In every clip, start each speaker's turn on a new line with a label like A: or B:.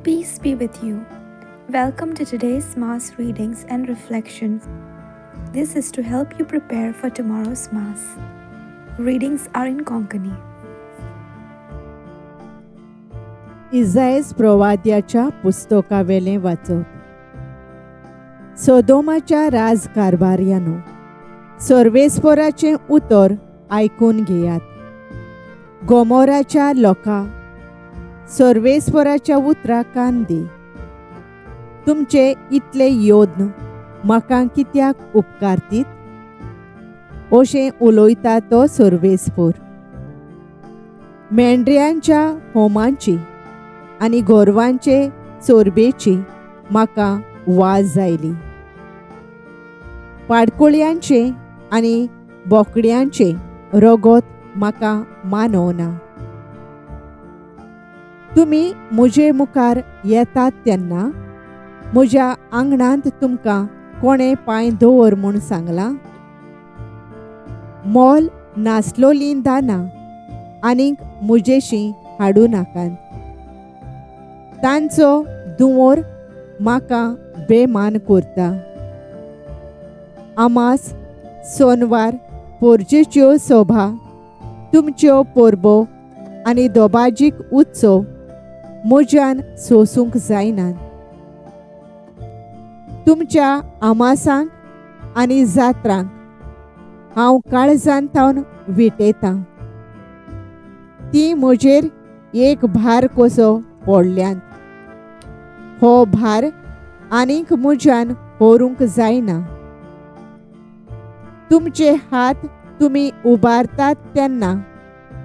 A: Peace be with you. Welcome to today's Mass readings and reflections. This is to help you prepare for tomorrow's Mass. Readings are in Konkani.
B: इजायस प्रवाद्याच्या पुस्तकावेलें वाचप. सोदोमाच्या राजकारभार्यानो, सर्वेस्पोराचें उतर आयकून घेयात. गोमोराच्या लोका, सर्वेस्पोराच्या उतराक कान दी. तुमचे इतले योद्न म्हाका कित्याक उपकारतीत अशें उलयता तो सर्वेस्पोर. मेंढऱ्यांच्या होमांची आनी गोरवांचे चोरबेची म्हाका वाज आयली. पाडकुळयांचें आनी बोकड्यांचें रगत म्हाका मानवना. तुमी म्हजे मुखार येतात तेन्ना म्हज्या आंगणांत तुमकां कोणें पांय दवर म्हूण सांगलां? मोल नासलोलीं दानां आनीक म्हजेशीं हाडूं नाकात. तांचो दुंवोर म्हाका बेमान करता. आमास, सोनवार, पोरजेच्यो सोभा, तुमच्यो परबो आनी दोबाजीक उत्सव म्हज्यान सोसूंक जायनात. तुमच्या आमासांक आनी जात्रांक हांव काळजान थावन विटेतां. ती म्हजेर एक भार कसो पडल्यांत. हो भार आनीक म्हज्यान व्हरूंक जायना. तुमचे हात तुमी उबारतात तेन्ना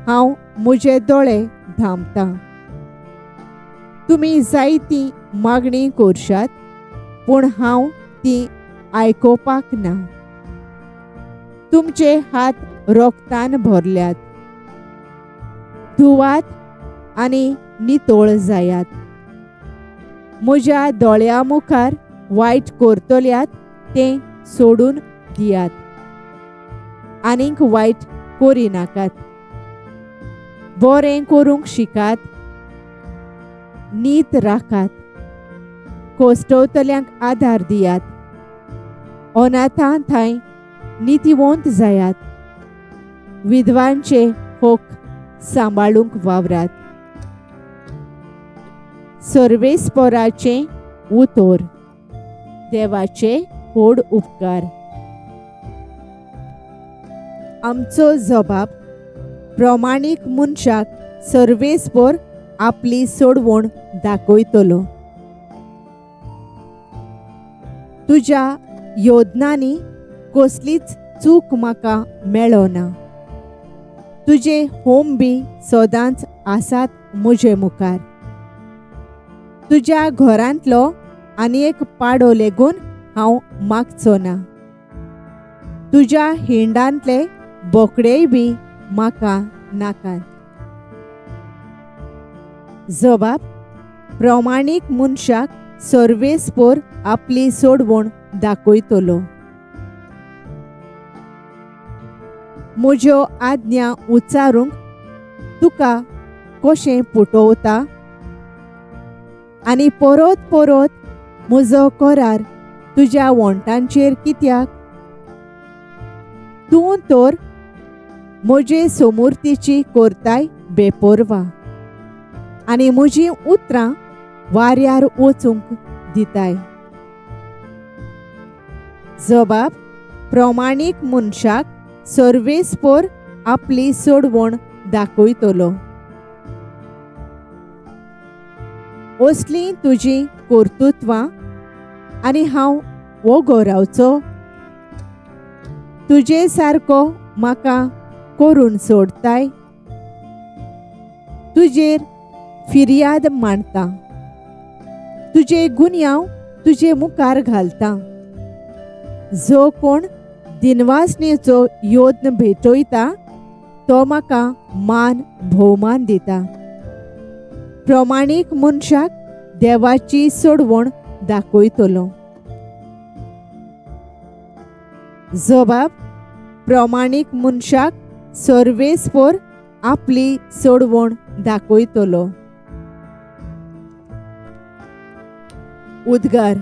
B: हांव म्हजे दोळे धांपतां. तुमी जायती मागणी करशात पूण हांव ती आयकुपाक ना. तुमचे हात रोगतान भरल्यात. धुवात आनी नितळ जायात. म्हज्या दोळ्या मुखार वायट करतल्यात तें सोडून दियात. आनीक वायट करिनाकात. बरें करूंक शिकात. नीत राखात. कोश्टवतल्यांक आदार दियात. अनाथां थंय नितीवंत जायात. विधवांचे हक सांबाळूंक वावरात. सर्वेस्पोराचें उतर. देवाचे व्हड उपकार. आमचो जबाब प्रमाणीक मनशाक सर्वेस्पोर आपली सोडवण दाखयतलो. तुज्या योदनांनी कसलीच चूक म्हाका मेळना. तुजे होम बी सदांच आसात म्हजे मुखार. तुज्या घरांतलो आनी एक पाडो लेगून हांव मागचो ना. तुज्या हिंडांतले बोकडेय बी म्हाका नाकात. जबाब प्रमाणीक मनशाक सर्वेस्पोर आपली सोडवण दाखयतलो. म्हज्यो आज्ञा उच्चारूंक तुका कशें पुटवता आनी परत परत म्हजो करार तुज्या वोंटांचेर कित्याक? तूं तर म्हजे सोमुर्तीची करताय बेपोरवा आनी म्हजीं उतरां वाऱ्यार वचूंक दिताय. जबाब प्रमाणीक मनशाक सर्वेस्पोर आपली सोडवण दाखयतलो. असलीं तुजीं कर्तुत्वां आनी हांव वोगो रावचो? तुजे सारको म्हाका करून सोडताय? तुजेर फिर्याद मांडटा. तुजे गुन्यांव तुजे मुखार घालता. जो कोण दिनवासनेचो योद्न भेटयता तो म्हाका मान भोवमान दिता. प्रमाणीक मनशाक देवाची सोडवण दाखयतलो. जबाब प्रमाणीक मनशाक सर्वेस्पोर आपली सोडवण दाखयतलो. उद्गार.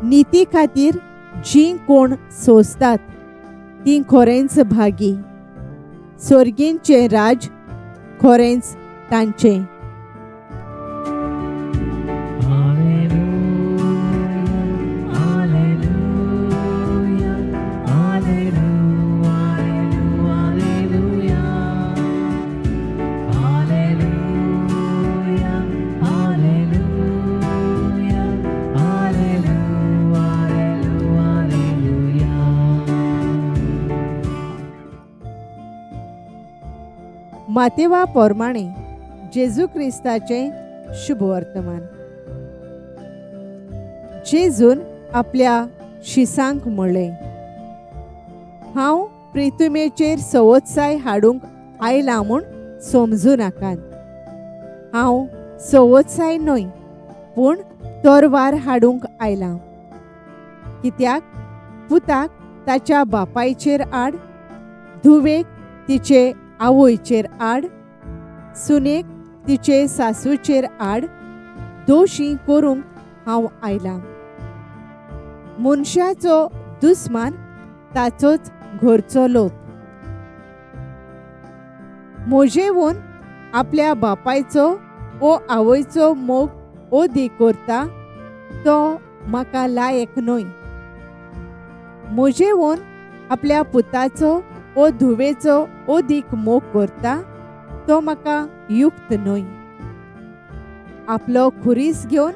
B: निती खातीर जीं कोण सोंसतात तीं खरेंच भागी. सोर्गींचें राज खरेंच तांचें. मातेवा पोरमाणे जेजू क्रिस्ताचें शुभवर्तमान. जेजून आपल्या शिसांक म्हणलें, हांव प्रितुमेचेर सवोत्साय हाडूंक आयलां म्हूण समजूं नाकात. हांव सवोत्साय न्हय पूण तरवार हाडूंक आयलां. कित्याक पुताक ताच्या बापायचेर आड, धुवेक तिचे आवयचेर आड, सुनेक तिचे सासूचेर आड दोशी करूंक हांव आयलां. मनशाचो दुस्मान ताचोच घरचो लोक. म्हजेवून आपल्या बापायचो ओ आवयचो मोग ओदी करता तो म्हाका लायक न्हय. म्हजेवून आपल्या पुताचो ओ धुवेचो ओदीक मोग करता तो म्हाका युक्त न्हय. आपलो खुरीस घेवन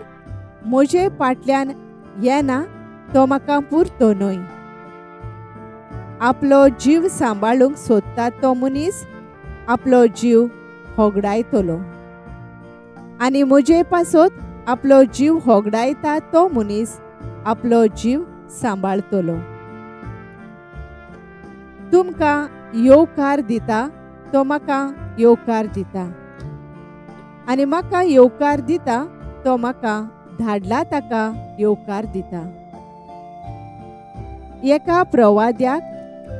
B: म्हजे फाटल्यान येना तो म्हाका पुरतो न्हय. आपलो जीव सांबाळूंक सोदता तो मनीस आपलो जीव होगडायतलो आनी म्हजे पासत आपलो जीव होगडायता तो मनीस आपलो जीव सांबाळतलो. तुमकां येवकार दिता तो म्हाका येवकार दिता आनी म्हाका येवकार दिता तो म्हाका धाडला ताका येवकार दिता. एका प्रवाद्याक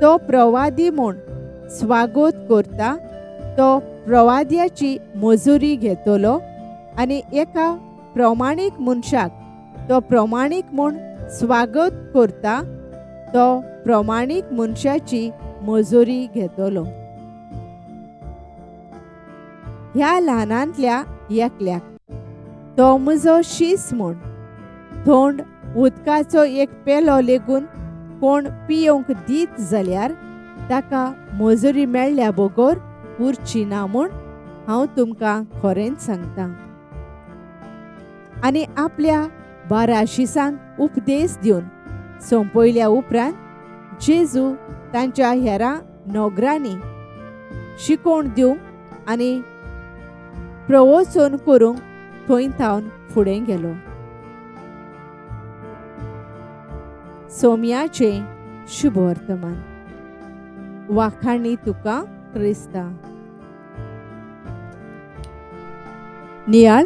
B: तो प्रवादी म्हूण स्वागत करता तो प्रवाद्याची मजुरी घेतलो आनी एका प्रमाणीक मनशाक तो प्रमाणीक म्हूण स्वागत करता तो प्रमाणीक मनशाची मजुरी घेतलो. ह्या ल्हानांतल्या एकल्याक तो म्हजो शीस म्हूण थंड उदकाचो एक पेलो लेगून कोण पियोवंक दीत जाल्यार ताका मजुरी मेळ्ळ्या बगर उरची ना म्हूण हांव तुमकां खरेंच सांगता. आनी आपल्या 12 शिसांक उपदेश दिवन सोंपयल्या उपरांत जेजू तांच्या हेरां नोगरांनी शिकोवण दिवंक आनी प्रवचन करूंक थंय थावन फुडें गेलो. सोम्याचें शुभवर्तमान. वाखाणी तुका क्रिस्ता. नियाळ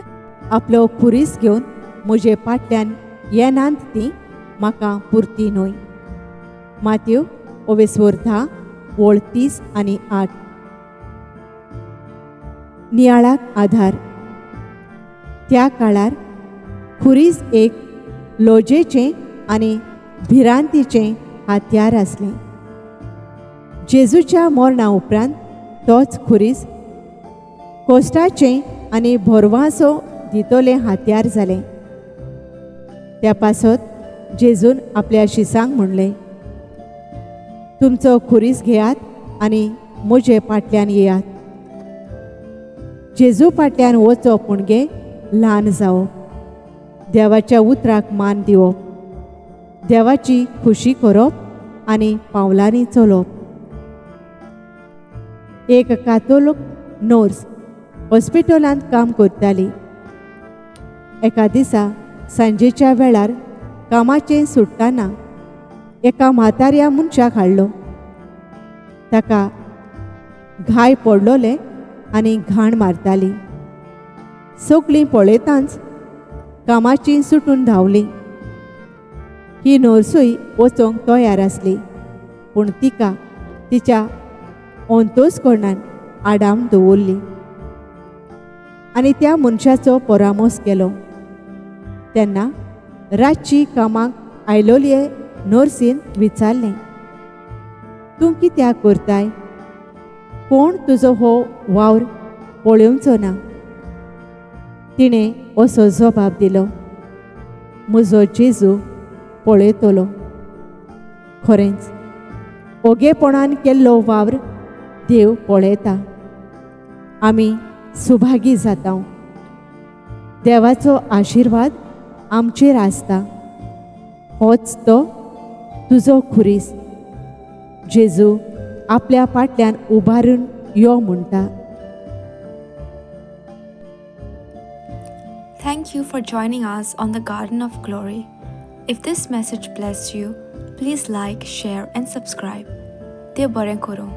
B: आपलो खुरीस घेवन म्हजे फाटल्यान येनात ती म्हाका पुरती न्हय. मात्यो ओवेस्वर 10 ओळ 30 आनी 8. नियाळाक आधार. त्या काळार खुरीस एक लोजेचें आनी भिरांतीचें हात्यार आसलें. जेजूच्या मरणा उपरांत तोच खुरीस कोश्टाचें आनी भरवासो दितलें हात्यार जालें. त्या पासत जेजून आपल्या शिसांक म्हणलें, तुमचो खुरीस घेयात आनी म्हजे फाटल्यान येयात. जेजू फाटल्यान वचप म्हणजे ल्हान जावप, देवाच्या उतराक मान दिवप, देवाची खुशी करप आनी पावलांनी चलप. एक कातोलीक नर्स हॉस्पिटलांत काम करताली. एका दिसा सांजेच्या वेळार कामाचें सुट्टाना एका म्हाताऱ्या मनशाक हाडलो. ताका घाय पडलोले आनी घाण मारताली. सगळीं पळयतांच कामाची सुटून धांवली. ही नर्सूय वचोंक तयार आसली, पूण तिका तिच्या अंतस्करणान आडावन दवरली आनी त्या मनशाचो परामोस केलो. तेन्ना रातची कामाक आयलोले नर्सीन विचारलें, तूं कित्याक करताय? कोण तुजो हो वावर पळोवचो ना? तिणें असो जबाब दिलो, म्हजो जेजू पळयतलो. खरेंच ओगेपणान केल्लो वावर देव पळयता. आमी सुभागी जाता. देवाचो आशिर्वाद आमचेर आसता. होच तो तुजो खुरीस. जेजू आपल्या फाटल्यान उबारून यो म्हणटा.
A: Thank you for joining us on the Garden of Glory. If this message blessed you, please like, share, and subscribe. देव बरें करूं.